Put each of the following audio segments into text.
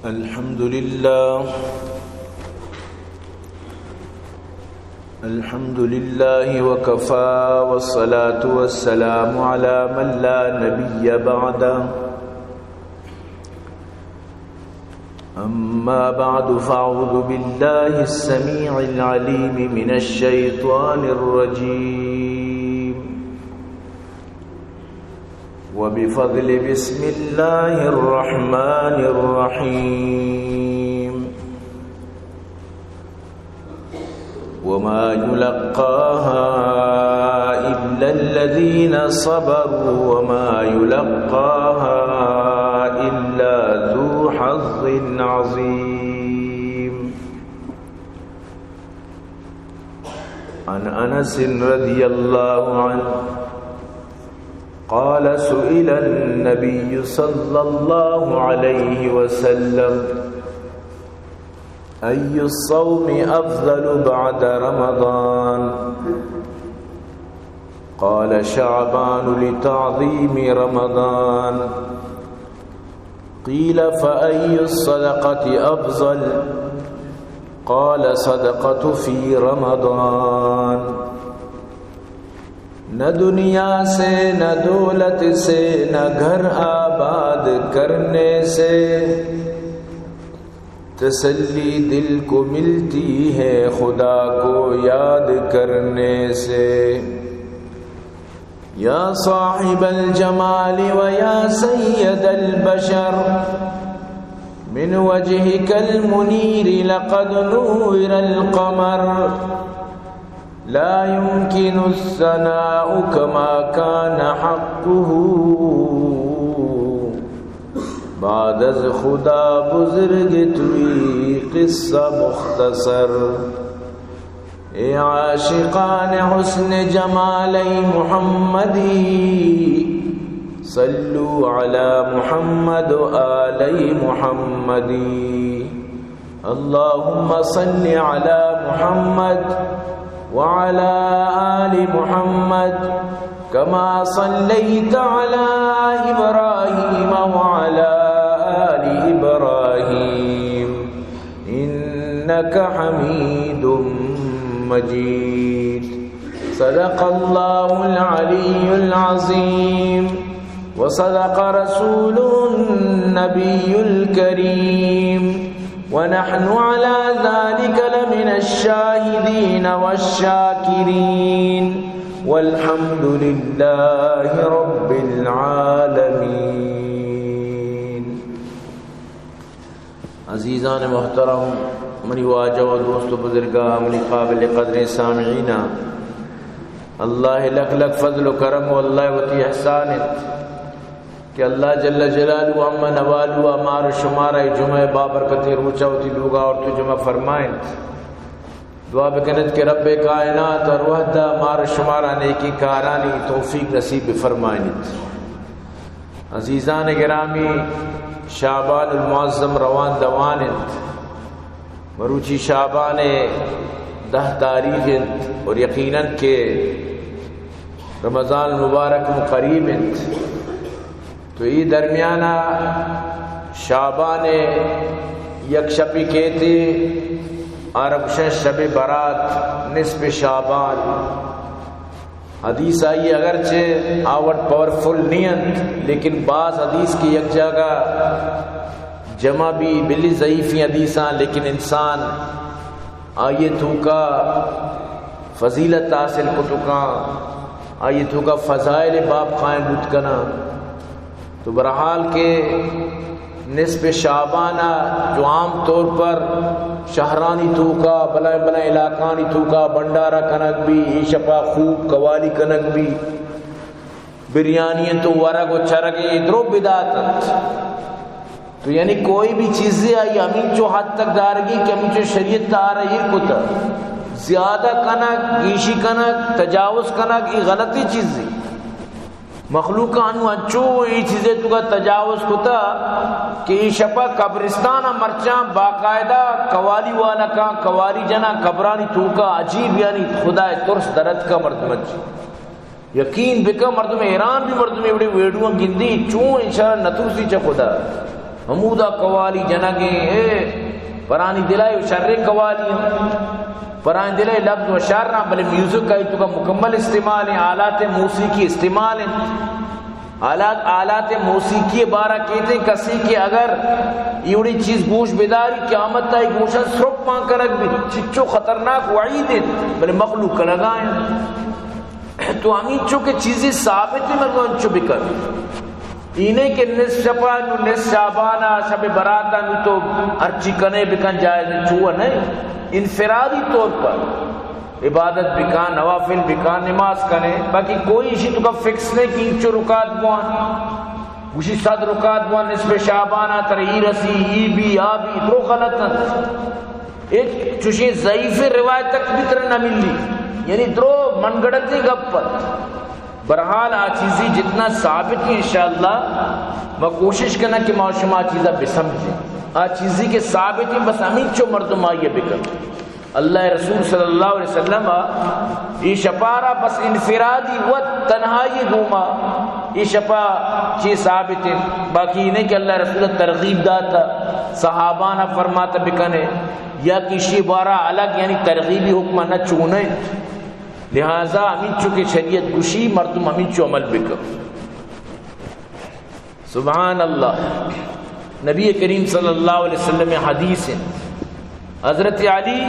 الحمد لله. الحمد لله وكفى، والصلاة والسلام على من لا نبي بعده. أما بعد، فأعوذ بالله السميع العليم من الشيطان الرجيم. وبفضل بسم الله الرحمن الرحيم. وما يلقاها إلا الذين صبروا وما يلقاها إلا ذو حظ عظيم. عن أنس رضي الله عنه قال: سئل النبي صلى الله عليه وسلم: أي الصوم أفضل بعد رمضان؟ قال: شعبان لتعظيم رمضان. قيل: فأي الصدقة أفضل؟ قال: صدقة في رمضان. نہ دنیا سے، نہ دولت سے، نہ گھر آباد کرنے سے، تسلی دل کو ملتی ہے خدا کو یاد کرنے سے۔ يا صاحب الجمال ويا سيد البشر، من وجهك المنير لقد نور القمر، لا يمكن الثناء كما كان حقه، بعد از خدا بزرگ توئی قصہ مختصر۔ اے عاشقان حسن جمال محمدی، صلوا على محمد وآل محمدی۔ اللهم صل على محمد وعلى آل محمد كما صليت على إبراهيم وعلى آل إبراهيم إنك حميد مجيد. صدق الله العلي العظيم وصدق رسوله النبي الكريم ونحن على ذلك لمن الشاهدين والشاكرين والحمد لله رب العالمين. عزیزان محترم، منی واجہ و دوست و بزرگاں، منی قابل قدریں سامعیناں، اللہ لک لک فضل و کرم و اللہ وتی احسان انت کہ اللہ جل جلالہ و عم نوالہ مار و شمارا اے جمعہ بابرکتیں روچا وتی لوگا آورت و جمع فرمائنت۔ دعا بکنت کہ رب کائنات ہر وہدا مار شمارا نیکی کارانی توفیق نصیب بفرمائنیت۔ عزیزان گرامی، شعبان المعظم روان دوان انت۔ مروچی شعبان دہ تاریخ انت اور یقیناً کہ رمضان المبارک ہم قریب انت۔ تو اے درمیانا شعبان یک شپی کیتی، آرا گوشن شب برات، نصف شعبان۔ حدیث آئی اگرچہ آ وڑ پاورفل نی انت، لیکن بعض حدیث کہ یک جاگہ جمع بی، بلی ضعیفیں حدیثاں، لیکن انسان آئی توکا فضیلت حاصل کتکاں، آئی توکا فضائل باب قائم بوت کناں۔ تو بہرحال کہ نصف شعبان ء جو عام طور پر شہرانی توکا، بلائیں بلائیں علاقانی توکا بنڈارہ کنگ بی، اے شپا خوب قوالی کنگ بی، بریانی انت و ورگ و چرگ، اے درو بدعت انت۔ تو یعنی کوئی بھی چیزے آئی ہمینچو حد تک دارگی کہ ہمینچو شریعت تہارا ایر کتا۔ زیادہ کنگ، گیشی کنگ، تجاوز کنگ، اے غلطی چیزے۔ مخلوق انو انچو اے چیزے توکا تجاوز کتا کہ اے شپا قبرستان مرچاں باقاعدہ قوالی والا کاں، قوالی جناں قبرانی توکا، عجیب، یعنی خدا ترس درد کا مردم چی۔ یقین بکن، مردم حیران بی، مردم ایوڑے ویڈیو گندی، چون انشاءاللہ نترسی چہ خدا۔ ہمودا قوالی جنگیں، اے پرانی دلائے شریں قوالی ہیں، پرانی دلائے لفظ و شر ہیں، بلے میوزک آئی توکا مکمل استعمال ہیں، آلات موسیقی استعمال ہیں۔ آلات، آلات موسیقی بارہ کیتے کسی کہ اگر ایوڑی چیز گوش بداری، قیامت تائی گوشا سرپ مان کنگ بھی، چچو خطرناک وعید ہیں، بلے مخلوق کنگا ہیں۔ تو ہمینچو کہ چیزی ثابت ہیں، مردم انچو بکن۔ اینیں کہ نصف شپا نو، نصف شعبانا، شب براتا نو تو ہرچی کنے بکن، جائز ہیں، چوہ نہیں۔ انفرادی طور پر عبادت بکن، نوافل بکن، نماز کنے، باقی کوئی اشی توکا فکس نہیں کہ اینچو رکعت بوان۔ گوشی صد رکعت بوان نصف شعبانا، ترا ای رسی، ای بی، آ بی، درو غلط ہیں۔ ایک چوشیں ضعیف روایت تک بھی ترا نہ ملی، یعنی درو من گڑتی گپ ات۔ بہرحال آ چیزی جتنا ثابت ہیں انشاءاللہ ما کوشش کناں کہ ما شما چیزا بسمجھیں۔ آ چیزی کہ ثابت ہیں بس ہمینچو مردم آئیے بکن۔ اللہ رسول صلی اللہ علیہ وسلم ای شپارا بس انفرادی وت تنہائی گوما ای شپا چی ثابت ہیں، باقی نہیں کہ اللہ رسول ترغیب داتا، صحابانا فرماتا بکنے، یا کسی بارا الگ یعنی ترغیبی حکم نہ چونے۔ لہذا ہمینچو کہ شریعت گوشی مردم ہمینچو عمل بکن۔ سبحان اللہ۔ نبی کریم صلی اللہ علیہ وسلم حدیث ہیں۔ حضرت علی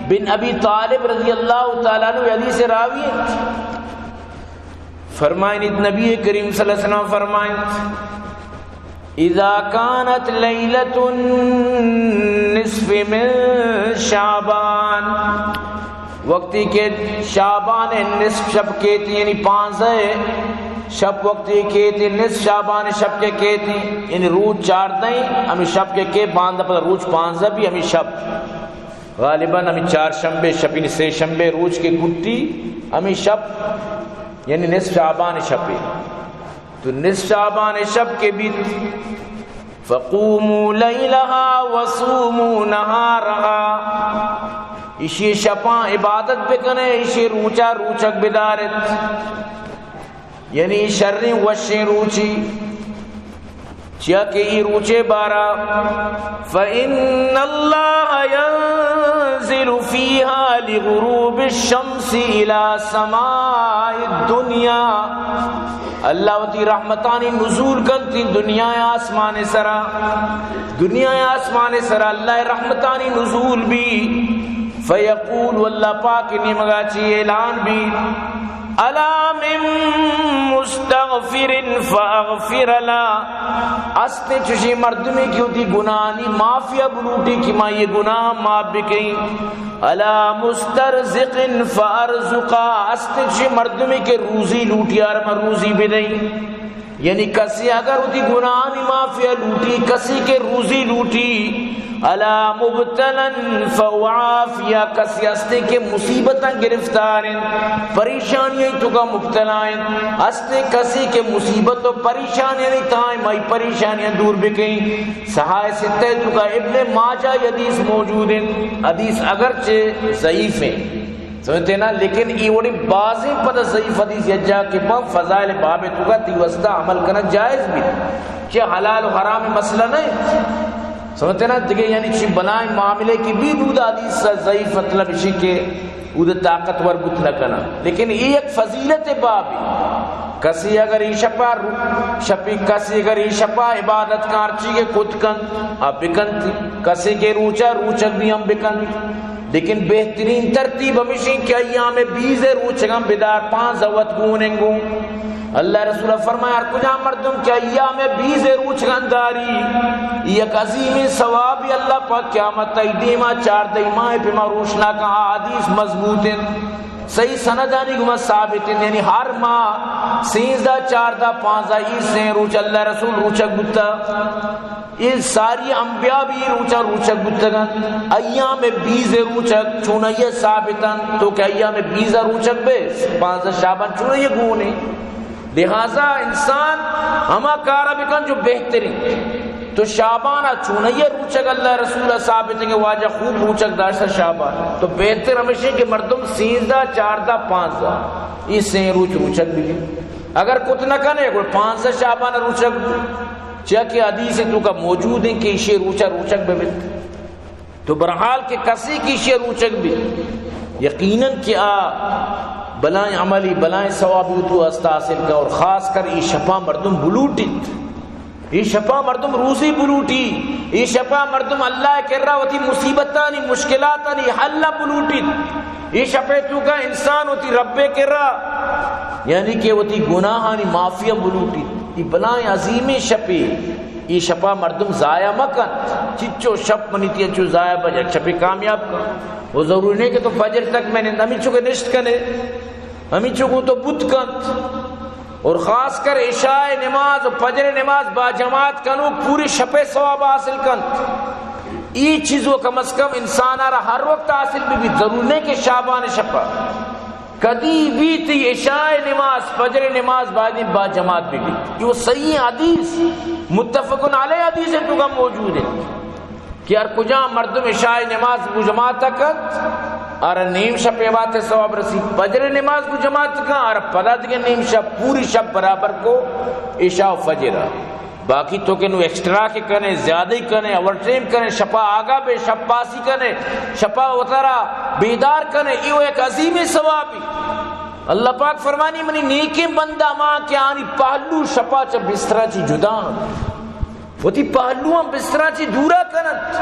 بن ابی طالب رضی اللہ تعالیٰ عنہ حدیث راوی ہیں۔ فرمائنیت، نبی کریم صلی اللہ علیہ وسلم فرمائنیت، اذا كانت ليلة النصف من شعبان، وقتی کہ شعبان نصف شپ کیتی، یعنی پانزدہ شپ وقتی کیتی، نصف شعبان شپ کے کیتی، یعنی روچ چاردہ، ہمیں شپ کے کے باندہ پر روچ پانزدہ بھی ہمیں شپ، غالباً ہمیں چار شنبے شپ، یعنی سے شنبے روچ کے گٹی ہمیں شپ، یعنی نصف شعبان شپے۔ تو نصف شعبان شپ کے بیت، فقوموا لیلہا وصوموا نہارہا، اشی شپاں عبادت بکنے، اشی روچا روچک بدارت، یعنی شریں وشیں روچی، چیا کہ ای روچے بارا، فإن اللہ ينزل فيها لغروب الشمس إلى سماء الدنيا، اللہ وتی رحمتانی نزول کنت دنیا آسمان سرا، دنیا آسمان سرا اللہ رحمتانی نزول بی، فیقول، اللہ پاک نیمگا چی اعلان بی، الا من مستغفر فاغفر له، استیں چشیں مردمے کہ وتی گناہانی معافیا بلوٹی کہ ما یہ گناہ معاف بکیں۔ الا مسترزق فارزقه، استیں چشیں مردمے کہ روزی لوٹی، آر ما روزی بدیں۔ یعنی کسی اگر وتی گناہانی معافیا لوٹی، کسی کہ روزی لوٹی، الا مبتلا فاعافه، کسی ہستے کہ مصیبتاں گرفتار ہیں، پریشانیاں توکا مبتلا ہیں، ہستے کسی کہ مصیبت و پریشانیاں تہا ہیں، مائی پریشانیاں دور بکیں۔ صحاح ستہ توکا ابن ماجہ حدیث موجود ہیں، حدیث اگرچہ ضعیف ہیں، سمجھتے نا، لیکن ای وڑی بازیں پدا ضعیف حدیث یک جا کہ پا فضائل باب توکا تی واسطہ عمل کرنا جائز بھی، کہ حلال و حرام مسئلہ نہیں، سمجھتے نا، دیگه یعنی چی بلائیں معاملے کی بھی بود حدیث ضعیف، مطلب اسی کہ اود طاقتور بوت نہ کنا، لیکن یہ یک فضیلت بابی۔ کسی اگر ای شپا رو-، شپی، کسی اگر ای شپا عبادت کار چی کے کت کنت، آ بکنت، کسی کے روچا روچک بھی ہم بکنت۔ لیکن بہترین ترتیب ہمیشیں کہ ایام بیز روچگاں بدار، پانزدہ وت گون انگوں۔ اللہ رسول فرمایا، ہر کجا مردم کہ ایام بیز روچگاں داری، یک عظیم ثوابی اللہ پاک قیامت ای دیما چاردہ ماہ پہ ما روشنا کا۔ حدیث مضبوط ہیں، صحیح سندانی گما ثابت ہیں، یعنی ہر ماہ سیزدہ، چاردہ، پانزدہ، ای سے روچ اللہ رسول روچک بوتا۔ اے ساری انبیاء بھی روچا روچک بوتگن۔ ایام بیز روچک چونائی ثابتن، تو کہ ایام بیز روچک بے، پانزدہ شعبان چونائی گونے۔ لہذا انسان ہما کارا بکن جو بہترین۔ تو شعبان چونائی روچک اللہ رسول ثابت ہے کہ واجہ خوب روچک داشت شعبان۔ تو بہتر ہمیشہ کہ مردم سیزدہ، چاردہ، پانزدہ، یہ سین روچ روچک بھی۔ اگر کت نہ کنے، کوئی پانزدہ شعبان روچک چیا کہ حدیث توکا موجود ایں کہ ایشی روچا روچگ بہ بیت۔ تو بہرحال کہ کسے کہ ایشی روچگ بیت، یقیناً کہ آ بلائیں عملی، بلائیں ثوابی تو ہست حاصل کا، اور خاص کر اے شپا مردم بلوٹیت۔ اے شپا مردم روزی بلوٹی، اے شپا مردم اللہ کرا وتی مصیبتانی، مشکلاتانی حل بلوٹیت۔ اے شپے توکا انسان وتی رب کرا، یعنی کہ وتی گناہانی معافی بلوٹیت۔ اے بلائیں عظیمیں شپے، اے شپا مردم ضائع مکنت۔ چچو شپ منی تئی انچو ضائع بہ، یک شپے کامیاب کن۔ وہ ضروری نہیں کہ تو فجر تک میں نے ہمینچو کہ نشت کنے، ہمینچو کو تو بوت کنت۔ اور خاص کر عشاء نماز و فجر نماز با جماعت کنوک پوری شپے ثواب حاصل کنت۔ اے چیز و کم از کم انسان را ہر وقت حاصل بہ بیت، ضرور نہیں کہ شعبان شپا۔ کدی بیت عشاء نماز، فجر نماز باید با جماعت بہ بیت۔ اے صحیح حدیث، متفق علیہ حدیث توکا موجود ہے۔ کہ ہر کجام مردم عشاء نماز گو جماعت کنت، آرا نیم شپ عبادت ثواب رسی۔ فجر نماز گو جماعت کن، آرا پدا دگہ نیم شپ، پوری شپ برابر کو عشاء و فجر۔ باقی تو کہ نو ایکسٹرا کہ کنے، زیادہ ہی کنے، اوور ٹائم کنے، شپا آگا بے، شپ پاسی کنے، شپا وتارا بیدار کنے، ایو ایک عظیم ثوابی۔ اللہ پاک فرمانی، منی نیکیں بندہ ما کہ آنی پہلو شپا چہ بسترا چی جدا انت۔ وتی پہلواں بستراں چی دورا کننت۔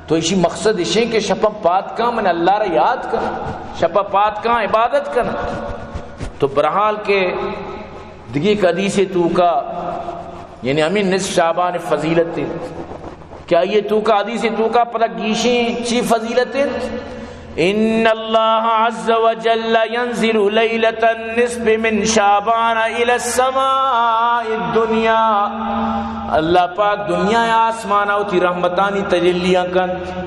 تو ایشی مقصد اشیں کہ شپاں پاد کاں من اللہ را یاد کن، شپا پاد کاں عبادت کن۔ تو بہرحال کہ دگہ یک حدیث توکا، یعنی ہمیں نصف شعبان فضیلت انت کہ آئیے توکا، حدیث توکا پدا گیشیں چی فضیلت انت؟ ان اللہ عز وجل ينزل ليلة النصف من شعبان الى السماء الدنيا۔ اللہ پاک دنیا آسمان وتی رحمتانی تجلیاں کنت۔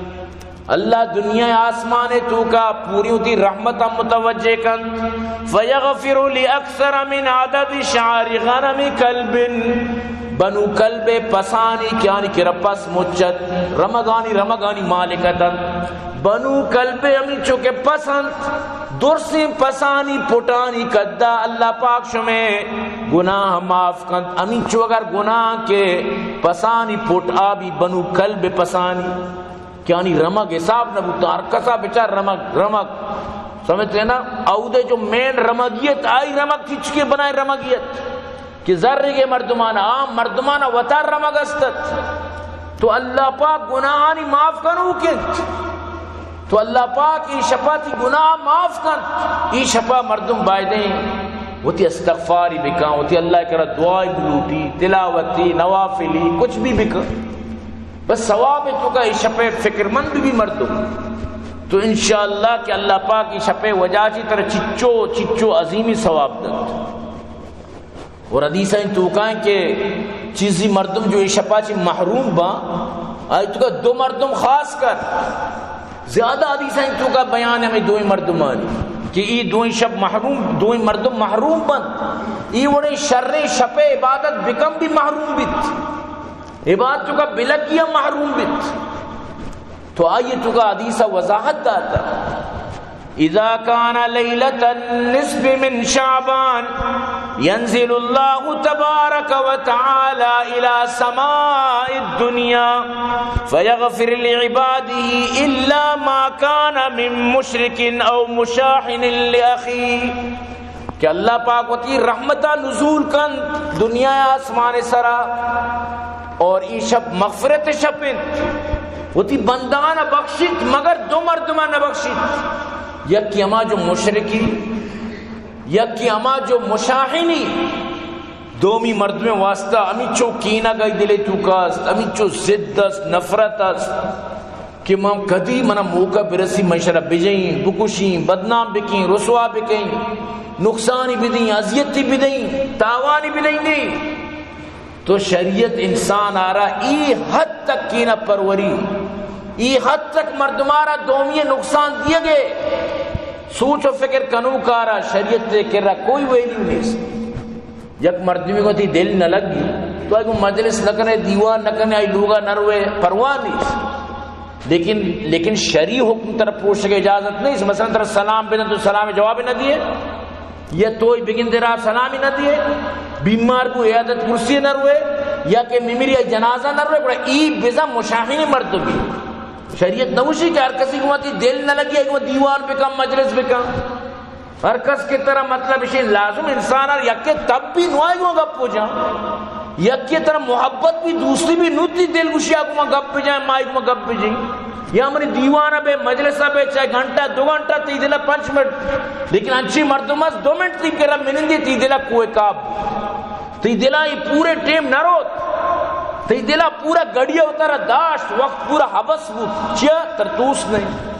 اللہ دنیا آسمان توکا پوری وتی رحمت متوجہ کنت۔ فيغفر لأكثر من عدد شعر غنم كلب۔ بنو کلب پسانی کہ آنی کرا پس مچت، رمگانی، رمگانی مالک اتنت۔ بنو کلب ہمینچو کہ پس انت، درسیں پسانی پٹانی قدا اللہ پاک شمے گناہ معاف کنت۔ ہمینچو اگر گناہ کہ پسانی پٹ آ بی، بنو کلب پسانی کہ آنی رمگ حساب نہ بوتا، ہر کسا بچار رمگ، رمگ۔ سمجھتے ہیں نا؟ اودے جو مین رمگیت، آئی رمگ چچکے بنائیں رمگیت کہ زرگے مردمانا، عام مردمانا وتار رمگ استت۔ تو اللہ پاک گناہانی معاف کنوک انت۔ تو اللہ پاک ای شپا تی گناہ معاف کنت۔ ای شپا مردم بایدیں وتی استغفاری بکن، وتی اللہ کرا دعائی بلوٹی، تلاوتی، نوافلی، کچھ بھی بکن۔ بس ثواب توکا ای شپے فکرمند بھی مردم۔ تو انشاءاللہ کہ اللہ پاک ای شپے وجہ چی تر چچو، چچو عظیمی ثواب دنت۔ اور حدیث این توکا ہیں کہ چیزی مردم جو ای شپا چی محروم با، آئی توکا دو مردم خاص کر زیادہ حدیث این توکا بیان ہمیں دوئیں مردمانی کہ ای دوئیں شپ محروم، دوئیں مردم محروم بند۔ ای وڑیں شریں شپے عبادت بکن بھی محروم بیت۔ عبادت توکا بلگیا محروم بیت۔ تو آئی توکا حدیث وضاحت داتا۔ اذا كان ليلة النصف من شعبان ينزل الله تبارك وتعالى إلى سماء الدنيا فيغفر لعباده إلا ما كان من مشرك أو مشاحن لأخيه۔ کہ اللہ پاک وتی رحمتا نزول کنت دنیا آسمان سرا، اور ای شپ مغفرت شپ انت، وتی بندگانا بخشیت، مگر دو مردما نہ بخشیت، یکی ہما جو مشرکی، یکی ہما جو مشاحنی۔ دومی مردمے واسطہ ہمینچو کینگ آئی دلے توکا است، ہمینچو ضد است، نفرت است کہ من کدی منا موقع برسی، من شرا بجئیں، بکشیں، بدنام بکیں، رسوا بکیں، نقصانی بدیں، اذیتی بدیں، تاوانی بدیں۔ نہیں تو شریعت انسان آرا ای حد تک کینہ پروری، ای حد تک مردمارا دومی نقصان دیگے، سوچ و فکر کنوکارا شریعت کرا کوئی ویلیو نیست۔ یک مردمی کو تی دل نہ لگی، تو آئی کو مجلس نہ کنے، دیوان نہ کنے، آئی لوگا نہ روے، پرواہ نہیں۔ لیکن، لیکن شرعی حکم تر پوشگ اجازت نہیں۔ مثلاً تر سلام بدن تو سلام جواب نہ دیے، یا توئی بگندے را سلامی نہ دیے، بیمار بو عیادت کرسی نہ روے، یا کہ ممری جنازہ نہ روئے، گڑا ای بزاں مشاہین مردمی۔ شریعت نوشی کہ ہر کسی کو وتی دل نہ لگی، ایک دیوان بکن، مجلس بکن۔ ہر کس کہ ترا مطلب اشی لازم انسان ہر یکے تب بھی نوائی گو گپ ہو جان، یکے ترا محبت بھی، دوستی بھی نو، تی دل گوشی آ گو ما گپ بجائیں، مائی گو ما گپ بجائیں۔ یا منی دیوان بے، مجلس بے، چاہے گھنٹہ، دو گھنٹہ، تی دل پنچ منٹ، لیکن انچی مردم است دو منٹ تی کرا منندی، تی دل کوہ کاب، تی دل ای پورے ٹیم نہ روت، تی دل پورا گڑیا اترا داشت، وقت پورا حبس بود، چیا ترتوس نہیں۔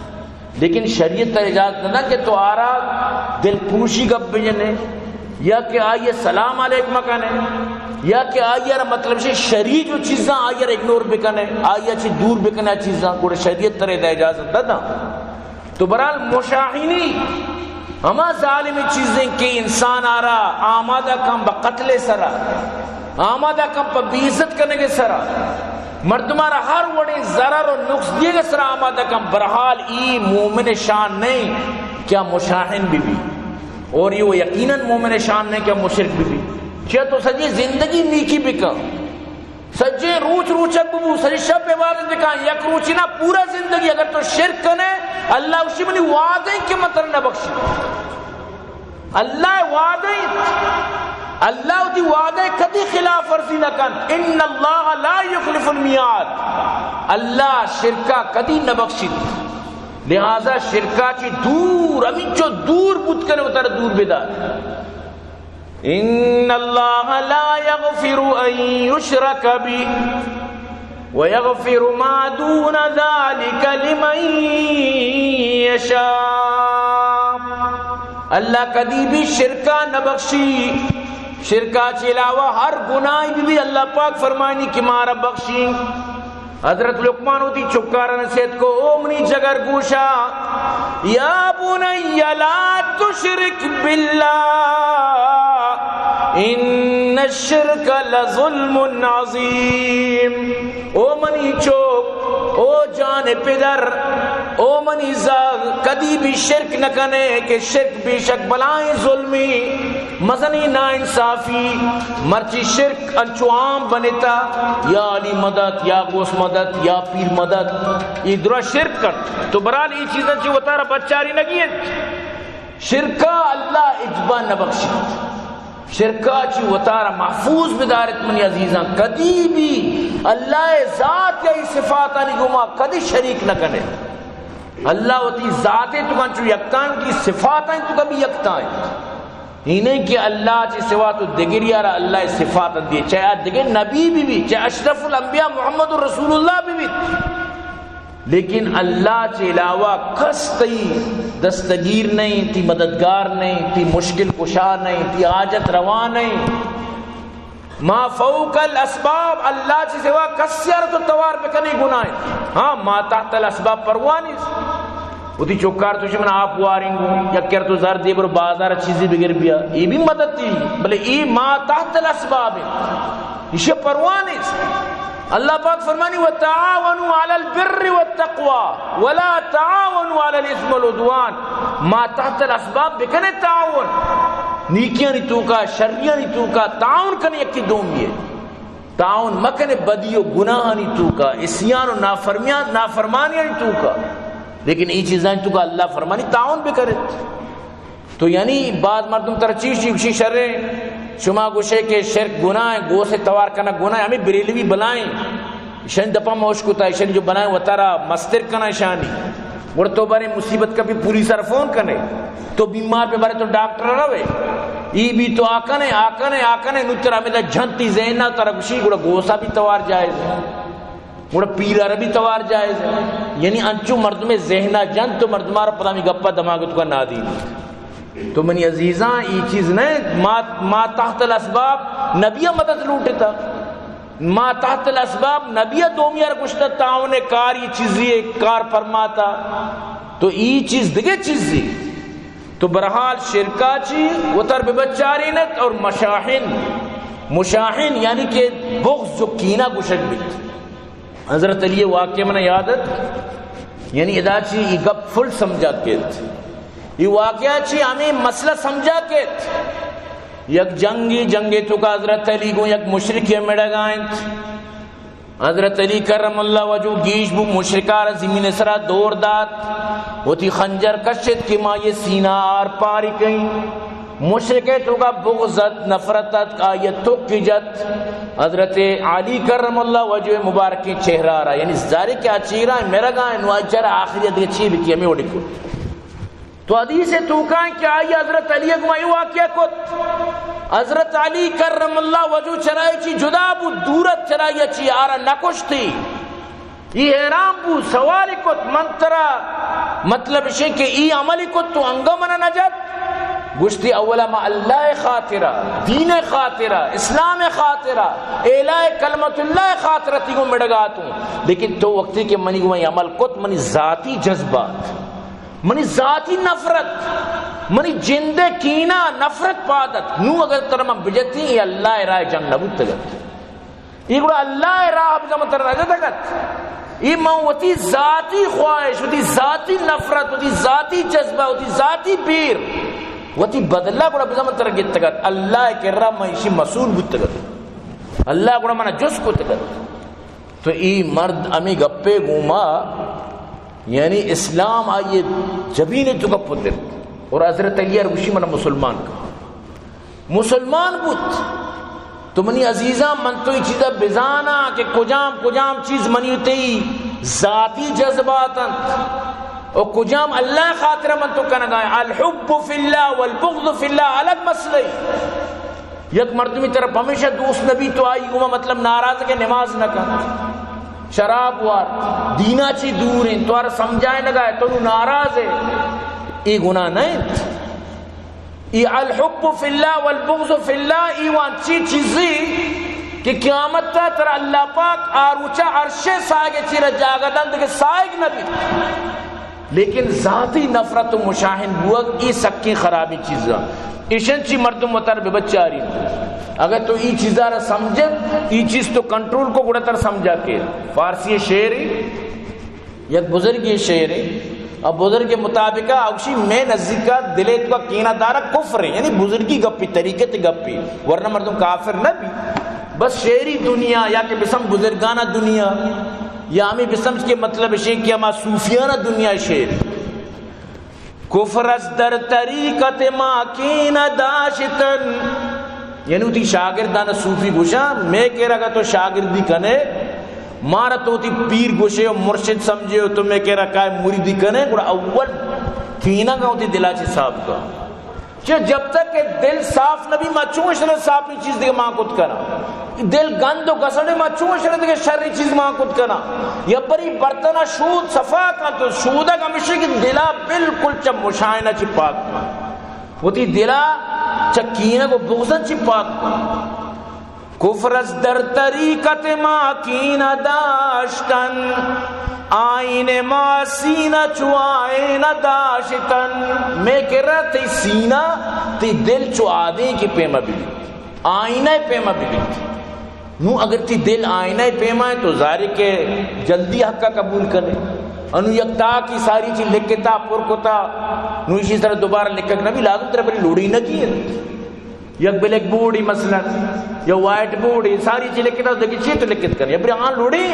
لیکن شریعت ترا اجازت نہ کہ تو آرا دل پروشی گپ بجنے، یا کہ آئی سلام علیک مکنے، یا کہ آئی را مطلب شے شری جو چیزاں آئی را اگنور بکنے، آئی چی دور بکنے چیزاں، گڑا شریعت ترا ادا اجازت نہ دا۔ تو برحال مشاہینی ہما ظالمی چیزیں کہ انسان آرا آمادہ کن بہ قتل سرا، آمادہ کن پہ بے عزت کنگے سرا، مردمارا ہر وڑیں ضرر و نقص دیگے سرا آمادہ کن، برحال ای مومن شان نہیں کہ آ مشاہن بی بی، اور یہ وہ یقیناً مومن شان نہیں کہ آ مشرک بی بی۔ چیا تو سجی زندگی نیکی بکن، سجے روچ روچک ببو، سجے شپ عبادت بکن، یک روچی نا پورا زندگی اگر تو شرک کنے، اللہ اشی منی وعدہ کہ من ترا نہ بخشی۔ اللہ وعدہ، اللہ وتی وعدہ کدی خلاف ورزی نہ کن۔ ان اللہ لا یخلف المیعاد۔ اللہ شرکا کدی نہ بخشیت۔ لہذا شرکا چی دور، ہمینچو دور بوت کنے، وتر دور بدار۔ ان اللہ لا یغفر ان یشرک بہ ویغفر ما دون ذلک لمن یشاء۔ اللہ کدی بھی شرکا نہ بخشی۔ شرکا چی علاوہ ہر گناہ بھی، بھی اللہ پاک فرمانی کہ مارا بخشی۔ حضرت لقمان وتی چکارا نصیحت کو، او منی جگر گوشا، یا بنی لا تشرک باللہ ان الشرک لظلم عظیم۔ او منی چوک، او جان پدر، او منی زاگ، کدی بھی شرک نہ کنے کہ شرک بے شک بلائیں ظلمی، مزنی ناانصافی۔ مرچی شرک انچو عام بنتا، یا علی مدد، یا غوث مدد، یا پیر مدد، یہ درا شرک کرت۔ تو برحال یہ چیزاں چی وتارا بچاری نگی انت۔ شرکا اللہ اجبا نہ بخشیت۔ شرکا چی وتارا محفوظ بدارت منی عزیزاں، کدی بھی اللہ ذات یا ای صفاتانی گما کدی شریک نہ کنے۔ اللہ وتی ذات تو انچو یکتائیں، وتی صفاتیں تو کبھی یکتائیں۔ ہی نہیں کہ اللہ چی سوا تو دگری آرا اللہ صفات دیے، چاہے آ دگے نبی بھی بھی، چاہے اشرف الانبیاء محمد رسول اللہ بھی بھی، لیکن اللہ چی علاوہ کس تئی دستگیر نہیں، تی مددگار نہیں، تی مشکل کشا نہیں، تی حاجت روا نہیں۔ ما فوق الاسباب، اللہ چی سوا کسی آرا تو توار بکنی گناہ۔ ہاں، ما تحت الاسباب پرواہ نیست۔ وتی چکار تو شمن آپ واریں گو، یک کر تو زر دے برو بازار چیزی بگر بیا، یہ بھی مدد دی، بلے یہ ما تحت الاسباب ہے، اسے پرواہ نیست۔ اللہ پاک فرمانی، وتعاونوا علی البر والتقوی ولا تعاونوا علی الاثم والعدوان۔ ما تحت الاسباب بکنے تعاون، نیکیانی توکا، شریانی توکا تعاون کنے یکی دومی ہے۔ تعاون مکنے بدی و گناہانی توکا، عصیان و نافرمیان، نافرمانیانی توکا۔ لیکن ای چیزانی توکا اللہ فرمانی تعاون بکنے۔ تو یعنی بعض مردم ترا چیز چی گوشی شریں، شما گوشے کہ شرک گناہ ہے، گوس توار کنگ گناہ ہے، ہمیں بریلوی بلائیں، شن دپا موش کتا، شن جو بلائیں وتارا مستر کنا شانی۔ گڑا تو بارے مصیبت کپی پولیس ءَ را فون کنے، تو بیمار بہ بارے تو ڈاکٹر ءَ روے، ای بھی تو آ کنے، آ کنے، آ کنے، نو ترا ہمدا جنتی ذہن ءَ ترا گوشی، گڑا گوسا بھی توار جائز ہے، گڑا پیرا را بھی توار جائز ہے۔ یعنی انچو مردمے ذہن ءَ جنت تو مردم ءَ را پدا ہمے گپ ءَ دماغ ءَ توکا نادینی۔ تو منی عزیزاں، ای چیز نہ، ما، ما تحت الاسباب نبی ءَ مدد لوٹتا۔ ما تحت الاسباب نبی ءَ دومی ءَ را گوشتہ تعاون کار، یہ چیزی کار فرماتا، تو ای چیز دگہ چیزی۔ تو برحال شرکا چی وتر بہ بچارینت اور مشاحن، مشاحن یعنی کہ بغض جو کینہ گوشگ بیت۔ حضرت علی واقعہ منا یاد ات، یعنی ادا چی ای گپ فل سمجھا کیت، ای واقعہ چی ہمیں مسئلہ سمجھا کیت۔ یک جنگی، جنگے توکا حضرت علی گوں یک مشرکے مڑگا انت۔ حضرت علی کرم اللہ وجہ گیش بو، مشرکا را زمین سرا دور دات، وتی خنجر کشت کہ ما یہ سینہ آر پاری کئیں۔ مشرکے توکا بغض ات، نفرت ات، آئی توکی جت۔ حضرت علی کرم اللہ وجہ مبارکیں چہرہ را، یعنی ظاہر کہ آ چیرا مرگا انت، نو آئی چہرہ آخری دیگہ چی بکی، ہمیں وڑی کو۔ تو حدیث توکا کہ آئی حضرت علی گما یہ واقعہ کت۔ حضرت علی کرم اللہ وجہ چرائی چی جدا بو، دورت چرائی چی آرا نکشتی۔ یہ حیران بو، سوال کت، من ترا مطلب شے کہ ای عمل کت تو انگا منا نجات؟ گوشتی، اولا ما اللہ خاطرہ، دین خاطرہ، اسلام خاطرہ، اعلاء کلمت اللہ خاطرہ تی گوں مڑگاتوں، لیکن تو وقتی کہ منی گوں عمل کت، منی ذاتی جذبات، منی ذاتی نفرت، منی جند کینہ نفرت پادت، نو اگر ترا من بجتی، یہ اللہ راہ جنگ نبوتگت۔ ای گڑا اللہ راہ بزاں من ترا نجتگت۔ ای من وتی ذاتی خواہش، وتی ذاتی نفرت، وتی ذاتی جذبہ، وتی ذاتی بیر، وتی بدلہ گڑا بزاں من ترا گتگت۔ اللہ کرا من ایشی مسئول بوتگت۔ اللہ گڑا منا جست کتگت۔ تو ای مرد ہمیں گپے گوما، یعنی اسلام آئیے جبین توکا پتر اور حضرت علی ار گوشی منا مسلمان کن۔ مسلمان بوت۔ تو منی عزیزاں، من تو ای چیزا بزاناں کہ کجام کجام چیز منی تئی ذاتی جذبات انت و کجام اللہ خاطر من تو کنگا۔ الحب فی اللہ والبغض فی اللہ الگ مسئلہ۔ یک مردمی طرف ہمیشہ دوست نبی تو آئی گما مطلب ناراض کہ نماز نہ کن، شراب وار، دینا چی دور ہیں، تو آر سمجھائے نگا ہے، تو نو ناراض ہے، یہ گناہ نہ انت۔ ای الحب فی اللہ والبغض فی اللہ، ای وان چی چیزی کہ قیامت تا ترا اللہ پاک آروچا عرش سائگ چیر جاگہ دند کہ سائگ نبی۔ لیکن ذاتی نفرت و مشاہن بوگ، ای سکیں خرابی چیزاں۔ ایشن چی مردم وتر بے بچاری۔ اگر تو ای چیزا را سمجھے، ای چیز تو کنٹرول کو گڑا تر سمجھا کہ فارسی شعر یک بزرگی شعر ہے، اور بزرگ مطابق اوشی میں نزدیکا دلے تو کینہ دارا کفر ہے، یعنی بزرگی گپی، طریقت گپی، ورنہ مردم کافر نہ بی۔ بس شعری دنیا یا کہ بسم بزرگانہ دنیا، یا ہمیں بسم کے مطلب شے کہ ہما صوفیانہ دنیا شعر۔ کفر از در طریقت ما کینہ داشتن۔ یعنی وتی شاگردان صوفی گوشاں، میں کہ رگا تو شاگردی کنے، مارا تو وتی پیر گوشے و مرشد سمجھے و تو میں کہ رگا مریدی کنے، گڑا اول کینہ کا وتی دلا چی صاف کا۔ چہ جب تک کہ دل صاف نبی، ما چون شر صافی چیز دیگہ مان کت کنا۔ دل گند و گسڑے، ما چون شر دیگہ شری چیز مان کت کنا۔ یا پری برتنا شود صفا کن تو شودگ ہمیشہ کہ دلا بالکل چہ مشاہنہ چی پاک کن۔ وتی دلا چہ کینگ و بغضن چی پاک کن۔ کفر از در طریقت ما کینہ داشتن، آئین ما سینہ چو آئینہ داشتن۔ میں کرا تی سینہ، تی دل چو آدیں کہ پیما بی، آئینہ پیما بی۔ نو اگر تی دل آئینہ پیما ہے تو ظاہر ہے کہ جلدی حق کا قبول کرے۔ انو یک تا کی ساری چی لکھتا پر کتا، نو اسی طرح دوبارہ لکھک نبی، لازم ترہ بری لوڑی نہ کی ہے۔ یک بلیک بورڈ ہی مثلاً، یا وائٹ بورڈ ہی، ساری چیز لکھتا، دیکھیں چی تو لکھت کر، یا پھر آن لوڑی،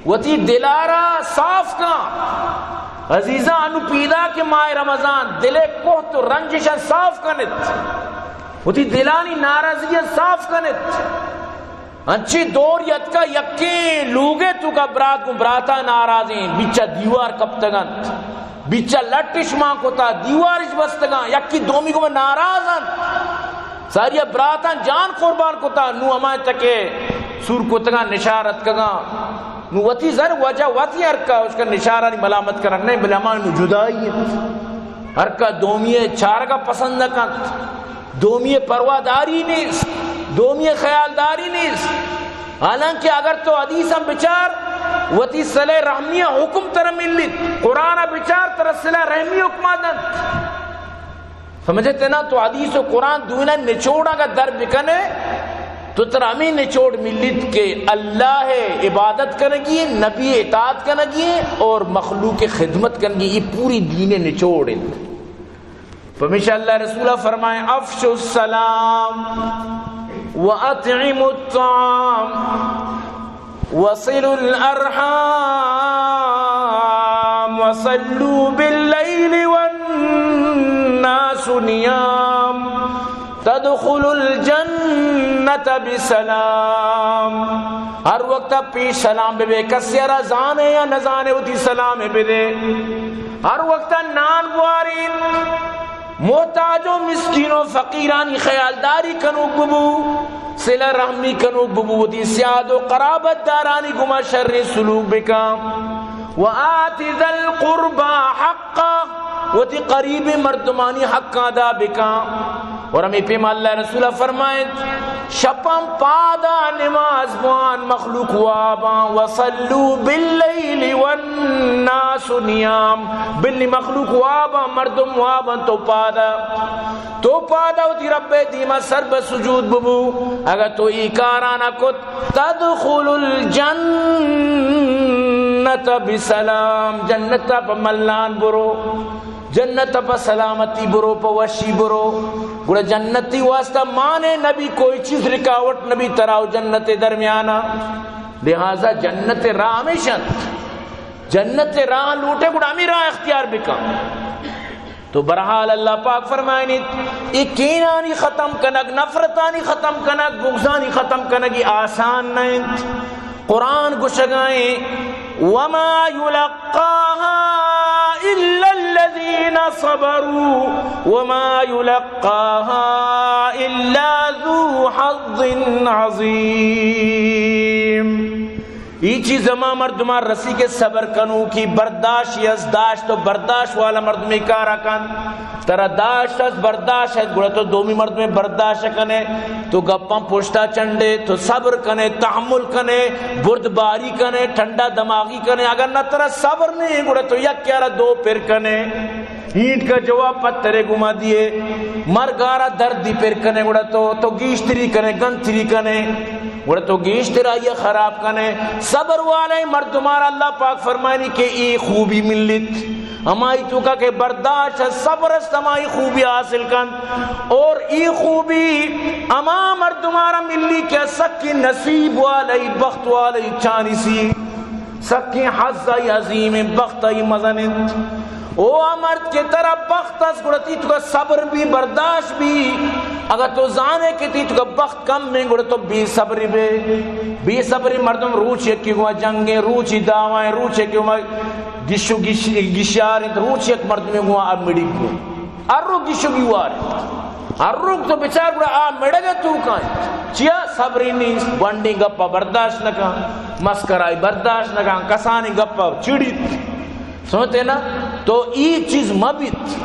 وتی دلارا صاف کن۔ عزیزاں، انو پیدا کہ ماہ رمضان، دلے کوہت و رنجشاں صاف کنت۔ وتی دلانی ناراضگیاں صاف کنت۔ انچی دور یتکا یکیں لوگے توکا برات گوں براتا ناراضیں، بیچا دیوار کپتگنت، بیچا لٹش مان کتا، دیوارش بستگاں، یکی دومی گوں ناراض انت۔ ساریا براتاں جان قربان کتا، نو ہمائیں تکے سور کتگاں، نشار اتکگاں۔ نو وتی زر وجہ وتی ہرکا، اس کا نشارانی ملامت کرن نہیں، بلے ہمائیں نو جدائی انت۔ ہرکا دومی چارگا پسند نہ کنت۔ دومی پرواداری نیست، دومی خیالداری نیست۔ حالانکہ اگر تو حدیثاں بچار، وتی صلہ رحمی حکم تر ملیت، قرآن بچار، تر صلہ رحمی حکم دنت۔ سمجھتے نا؟ تو حدیث و قرآن دوینا نچوڑا کا در بکنے، تو تر ہمیں نچوڑ ملیت کہ اللہ عبادت کنگی، نبی اطاعت کنگی اور مخلوق خدمت کنگی، یہ پوری دین نچوڑ انت۔ پمیشا اللہ رسول فرمائیں، افشوا السلام و اطعموا الطعام وصلوا الارحام وصلوا باللیل والناس نیام تدخلوا الجنة بسلام۔ ہر وقت پیش سلام ببے، کسی را زانے یا نزانے وتی سلام بدے۔ ہر وقت نان بوارین، محتاج و مسکین و فقیرانی خیالداری کنوک ببو، صلہ رحمی کنوک ببو، وتی سیاد و قرابت دارانی گما شریں سلوک بکن۔ و آت ذا القربی حقہ، وتی قریبیں مردمانی حق ادا بکن۔ اور ہمیں پیما اللہ رسول فرمائیت، شپاں پادا نماز بوان، مخلوق واباں، وصلوا باللیل والناس نیام، بلی مخلوق واباں، مردم واباں، تو پادا، تو پادا وتی رب دیما سر بہ سجود ببو۔ اگر تو ای کارانا کت، تدخل الجنة بسلام، جنت پہ ملان برو، جنت پہ سلامتی برو، پہ وشی برو۔ گڑا جنتی واسطہ مانے نبی، کوئی چیز رکاوٹ نبی ترا و جنت درمیانا۔ لہذا جنت راہ ہمیش انت۔ جنت راہ لوٹے گڑا ہمیں راہ اختیار بکن۔ تو بہرحال اللہ پاک فرمائنیت، اے کینانی ختم کنگ، نفرتانی ختم کنگ، بغضانی ختم کنگ، اے آسان نہ انت۔ قرآن گوشگائیں، وما یلقاها الا الذین صبروا وما یلقاها الا ذو حظ عظیم۔ ای چیز ہما مردماں رسی کہ صبر کنوکی، برداشت، از داشت و برداشت والا مردمی کارا کن۔ ترا داشت از برداشت ہے، گڑا تو دومی مردمے برداشت کنے، تو گپاں پشتا چنڈے، تو صبر کنے، تحمل کنے، بردباری کنے، ٹھنڈا دماغی کنے۔ اگر نہ ترا صبر نہیں، گڑا تو یک یارا دو پر کنے۔ اینٹ کا جواب پترے گما دیے، مرگارا دردی پر کنے، گڑا تو، تو گیشتری کنے، گنتری کنے، گڑا تو گیشتر آئی خراب کنے۔ صبر والے مردمار اللہ پاک فرمانی کہ ای خوبی ملیت، ہمائی توکا کہ برداشت ہے، صبر است، ہمائی خوبی حاصل کن۔ اور ای خوبی ہما مردمارا ملی کہ سکی نصیب والے، بخت والے چانسی۔ سکیں حظ آئی عظیم انت، بخت آئی مزن انت۔ او آ مرد کہ ترا بخت است، گڑا تی توکا صبر بی، برداشت بی۔ اگر تو زانے کہ تی توکا بخت کم انت، گڑا تو بے صبری بے۔ بے صبری مردم روچ یکی گوا جنگیں، روچی دعوائیں، روچ یکی گوا گشو گش-، گشار انت، روچ یک مردمے گوا اب مڑی گو۔ ہر رو گشگی وار۔ ہر رو تو بچار گڑا آ مڑگ توکا انت۔ چیا؟ صبری نیست، گونڈیں گپا برداشت نہ کن، مسکرائی برداشت نہ کن، کسانی گپا چڑیت۔ سمجھتے نا؟ تو ای چیز مبیت۔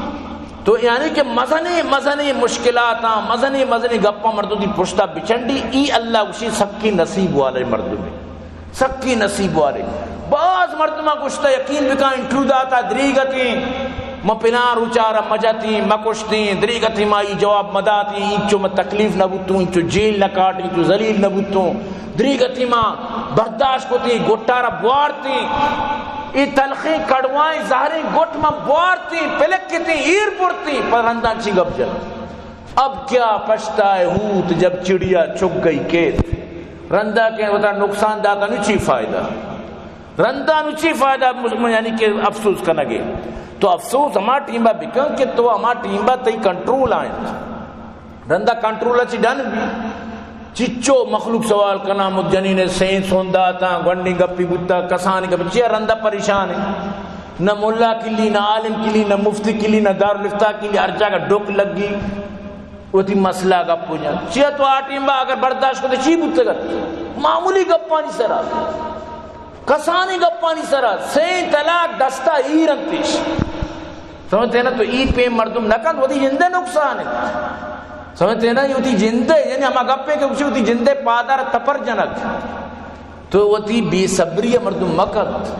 تو یعنی کہ مزنیں، مزنیں مشکلاتاں، مزنیں، مزنیں گپاں مردم دی پشتا بچنڈی، ای اللہ گوشی سکی نصیب والے مردمے۔ سکی نصیب والے۔ باز مردماں گوشتہ، یقین بکن، انٹرویو داتا، دریگتیں، ما پلان روچارا مجتیں، مکشتیں، دریگتیں ما ای جواب مداتیں، اینچو ما تکلیف نہ بوتوں، اینچو جیل نہ کاٹیں، اینچو ذلیل نہ بوتوں، دریگتیں ما برداشت کتیں، گٹارا بوارتیں، ای تلخیں کڑوائیں زہریں گٹ ما بوارتیں، پلکتیں، ایر برتیں، پر رندان چی گپ جن۔ اب کیا پچھتائے ہوت جب چڑیا چگ گئی کھیت۔ رندا کہ وتا نقصان داتا نو چی فائدہ؟ رندا نو چی فائدہ؟ مس-، یعنی کہ افسوس کنگے۔ تو افسوس ہما ٹیمبا بکن کہ تو ہما ٹیمبا تئی کنٹرول آئیں۔ رندا کنٹرول چی ڈن بی۔ چچو مخلوق سوال کنا، مجنین سین سون داتا، گونڈیں گپی بوتا، کسانی گپ چیا رندا پریشان ہے۔ نہ ملا کلی، نہ عالم کلی، نہ مفتی کلی، نہ دارالافتاء کلی، ہر جگہ ڈک لگی۔ وتی مسئلہ گپ ہو جان۔ چیا تو آ ٹیم با اگر برداشت کرتے چی بوتگت؟ معمولی گپانی سرا، کسانی گپانی سرا، سین طلاق دستا ایر انتش۔ سمجھتے نا؟ تو ای پیم مردم نہ کنت، وتی جندے نقصان ہے۔ سمجھتے نا؟ یہ وتی جندے، یعنی ہما گپے کہ اسی وتی جندے پادار تپر جنت۔ تو وتی بے صبری ء مردم مکت۔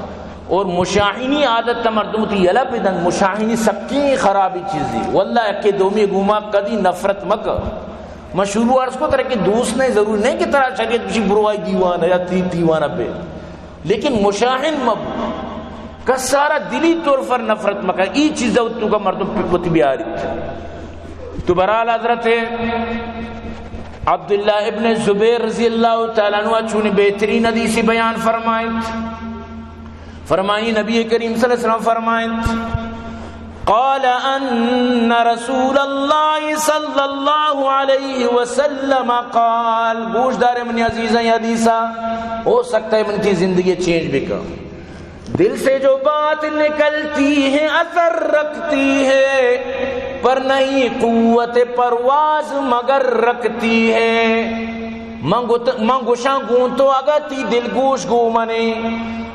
اور مشاہینی عادت ء مردم وتی یلہ بدنت۔ مشاہینی سکیں خرابی چیزی۔ واللہ یکے دومی گوما کدی نفرت مکت۔ من شروع عرض کو ترا کہ دوست نہیں، ضروری نہیں کہ ترا شریعت بشی بروائی دیوان یا تی دیوان پہ، لیکن مشاہین مبو۔ کسارا دلی طور پر نفرت مکن۔ ای چیز تو کا مردم وتی بیاری۔ تو بہرحال حضرت عبداللہ ابن زبیر رضی اللہ تعالیٰ عنہ چون بہترین حدیثی بیان فرمائنت۔ فرمائی نبی کریم صلی اللہ علیہ وسلم فرمائنت، قال ان رسول اللہ صلی اللہ علیہ وسلم قال، گوش دارے منی عزیزاں، یہ حدیثہ ہو سکتا ہے من تئی زندگی چینج بکا۔ دل سے جو بات نکلتی ہے اثر رکھتی ہے، پر نہیں قوت پرواز مگر رکھتی ہے۔ من گوت-، من گوشاں گوں تو اگاں تئی دلگوش گوں منے۔